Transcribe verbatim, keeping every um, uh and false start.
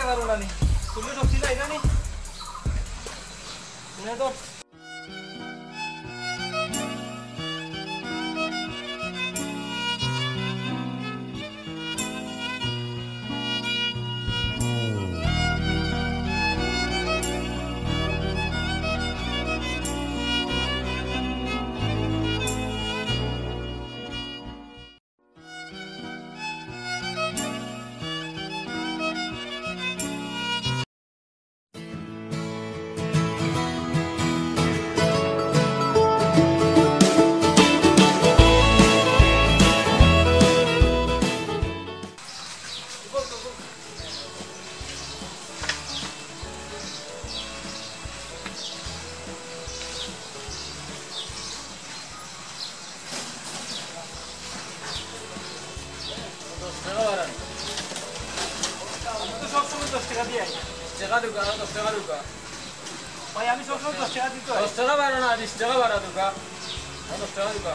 পারো না নি? তুলে শক্তি নাই না নি? নে তো। দশ টাকা বাড়ান। আমি তো সবসময় দশ টাকা দিয়ে আই। দশ টাকা দিবা, আরো দশ টাকা দিবা। ভাই, আমি সবসময় দশ টাকা দিতে হয়। দশ টাকা বাড়া না, বিশ টাকা বাড়া দিবা। আরো দশ টাকা দিবা।